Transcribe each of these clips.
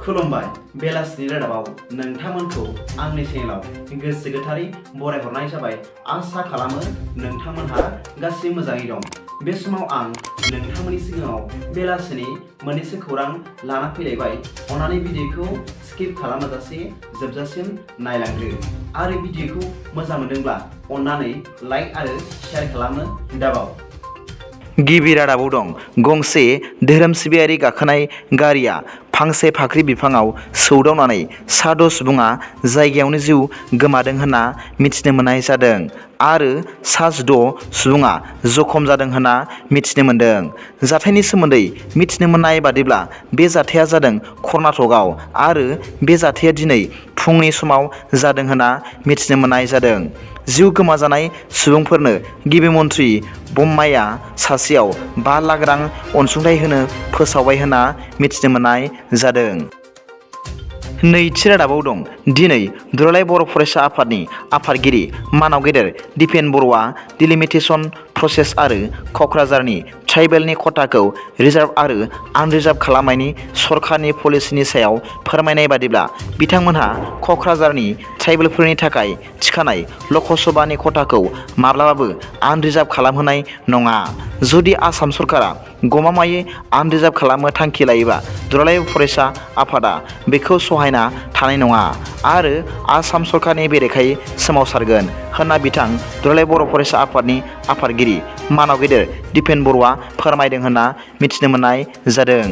खुलुमबाय बेलासिनि रादाबाव नोंथांमोनखौ आंनि चेनेलाव गोसो गोथारै बरायहरनाय जाबाय। आसा खालामो नोंथांमोनहा गासिबो मोजाङै दं। बे समाव आं नोंथांमोननि सिगाङाव बेलासिनि मोननैसो खौरां लाना फैलायबाय। अन्नानै भिडिअखौ स्किप खालामाजासे जोबजासिम नायलांदो आरो भिडिअखौ मोजां मोनदोंब्ला अन्नानै लाइक आरो शेयार खालामनो दाबाव। गिबि रादाबाव दं गंसे धोरोम सिबियारि गाखोनाय गारिया फांसे फाख्रि बिफाङाव सौदावनानै सा6 सुबुङा जायगायावनो जिउ गोमादों होनना मिथिनो मोननाय जादों आरो सा6 सुबुङा जखम जादों होनना मिथिनो मोनदों। जाथायनि सोमोन्दै मिथिनो मोननाय बादिब्ला बे जाथाया जादों कर्नाटकआव आरो बे जाथाया दिनै फुंनि समाव जादों होनना मिथिनो मोननाय जादों। जिउ गोमाजानाय सुबुंफोरनो गिबि मन्थ्रि बम्माइआ सासेयाव 5 लाख रां अनसुंथाइ होनो फोसावबाय होनना मिथिनो मोननाय जादों। नैथि रादाबाव दं दिनै दुलाराय बर' फरायसा आफादनि आफादगिरि मानाव गेदेर दिपेन बर'आ डिलिमिटेसन प्रसेस आरो क'क्राझारनि ट्राइबेलनि खथाखौ रिजार्भ आरो आनरिजार्भ खालामनायनि सरकारनि पलिसिनि सायाव फोरमायनाय बादिब्ला बिथांमोनहा क'क्राझारनि ट्राइबेलफोरनि थाखाय थिखानाय लकसभानि खथाखौ माब्लाबाबो आनरिजार्भ खालामहोनाय नङा। जुदि आसाम सरकारा गमामायै आनरिजार्भ खालामनो थांखि लायोबा दुलाराय फरायसा आफादा बेखौ सहायना थानाय नङा आरो आसाम सरकारनि बेरेखायै सोमावसारगोन होनना बिथां दुलाराय बर' फरायसा आफादनि आफादगिरि मानाव गेदेर दिपेन बर'आ फोरमायदों होनना मिथिनो मोननाय जादों।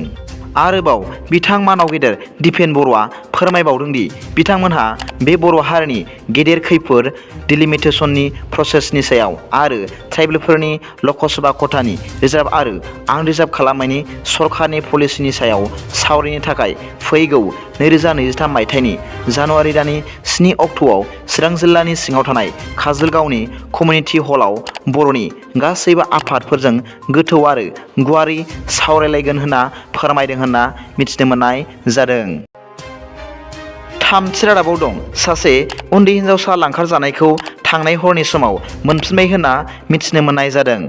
आरोबाव बिथां मानाव गेदेर दिपेन बर'आ फोरमायबावदों दि बिथांमोनहा बे बर' हारिनि गेदेर खैफोद डिलिमिटेसननि प्रसेसनि सायाव आरो ट्राइबेलफोरनि लकसभा खथानि रिजार्भ आरो आनरिजार्भ खालामनायनि सरकारनि पलिसिनि सायाव सावरायनो थाखाय फैगौ 2023 मायथाइनि जानुवारि दाननि 7 अक्ट'आव चिरां जिल्लानि सिङाव थानाय काजोलगावनि कमिउनिटि हलाव बर'नि गासैबो आफादफोरजों गोथौ आरो गुवारै सावरायलायगोन होनना फोरमायदों होनना मिथिनो मोननाय जादों। थामथि रादाबाव दं सासे उन्दै हिन्जावसा लांखार जानायखौ थांनाय हरनि समाव मोनफिनबाय होनना मिथिनो मोननाय जादों।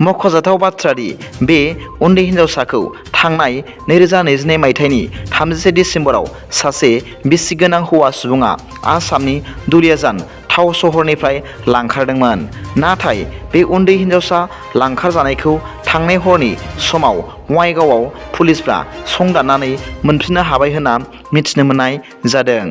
मख'जाथाव बाथ्रा दि बे उन्दै हिन्जावसाखौ थांनाय 2022 मायथाइनि 31 दिसेम्बराव सासे बिसिगोनां हौवा सुबुङा आसामनि दुलियाजान टाउ सहरनिफ्राय लांखारदोंमोन। नाथाय बे उन्दै हिन्जावसा लांखार जानायखौ थांनाय हरनि समाव बङाइगावआव पुलिसफ्रा संदाननानै मोनफिननो हाबाय होनना मिथिनो मोननाय जादों।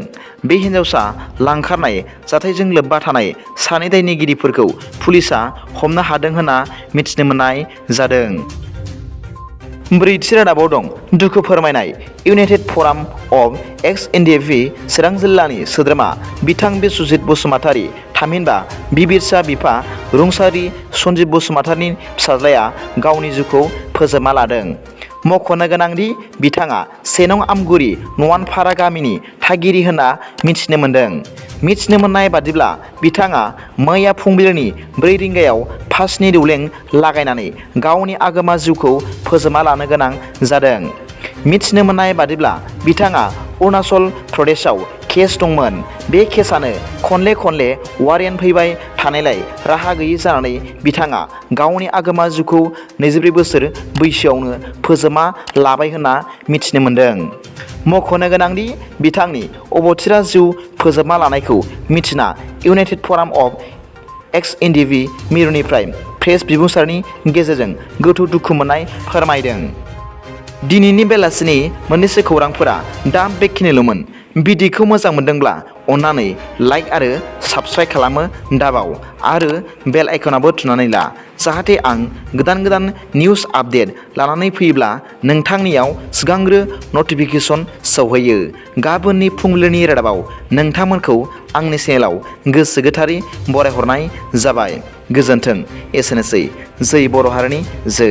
बे हिन्जावसा लांखारनाय जाथायजों लोब्बा थानाय सानै दायनिगिरिफोरखौ पुलिसआ हमनो हादों होनना मिथिनो मोननाय जादों। ब्रैथि रादाबाव दं दुखु फोरमायनाय इउनाइटेड फराम अफ Ex.NDFB चिरां जिल्लानि सोद्रोमा बिथां बिस्वजित बसुमतारी थामहिनबा बिबिरसा बिफा रुंसारि सन्जिब बसुमतारीनि फिसाज्लाया गावनि जिउखौ फोजोबना लादों। मख'नो गोनांदि बिथाङा 1 नं आमगुरि नवानपारा गामिनि थागिरि होनना मिथिनो मोनदों। मिथिनो मोननाय बादिब्ला बिथाङा मैया फुंबिलिनि 4 रिंगायाव फासनि दौलें लागायनानै गावनि आगोमा जिउखौ फोजोबना लानो गोनां जादों। मिथिनो मोननाय बादिब्ला बिथाङा अरुणाचल प्रदेशआव केस दंमोन। बे केसानो खनले वारेन्ट फैबाय थानायलाय राहा गैयै जानानै बिथाङा गावनि आगोमा जिउखौ 24 बोसोर बैसोआवनो फोजोबना लाबाय होनना मिथिनो मोनदों। मख'नो गोनांदि बिथांनि अबथिरा जिउ फोजोबना लानायखौ मिथिना इउनाइटेड फराम अफ Ex.NDFB मिरुनिफ्राय प्रेस बिबुंसारनि गेजेरजों गोथौ दुखु मोननाय फोरमायदों। दिनैनि बेलासिनि मोननैसो खौरांफोरा दा बेखिनिल'मोन। भिडिअखौ मोजां मोनदोंब्ला अन्नानै लाइक आरो साबस्क्राइब खालामनो दाबाव आरो बेल आइकनाबो थुनानै ला जाहाथे आं गोदान निउस आपडेट लानानै फैयोब्ला नोंथांनियाव सिगांग्रो नटिफिकेसन सौहैयो। गाबोननि फुंबिलिनि रादाबाव नोंथांमोनखौ आंनि चेनेलाव गोसो गोथारै बरायहरनाय जाबाय। गोजोन्थों। एसेनोसै। जै बर' हारिनि जै।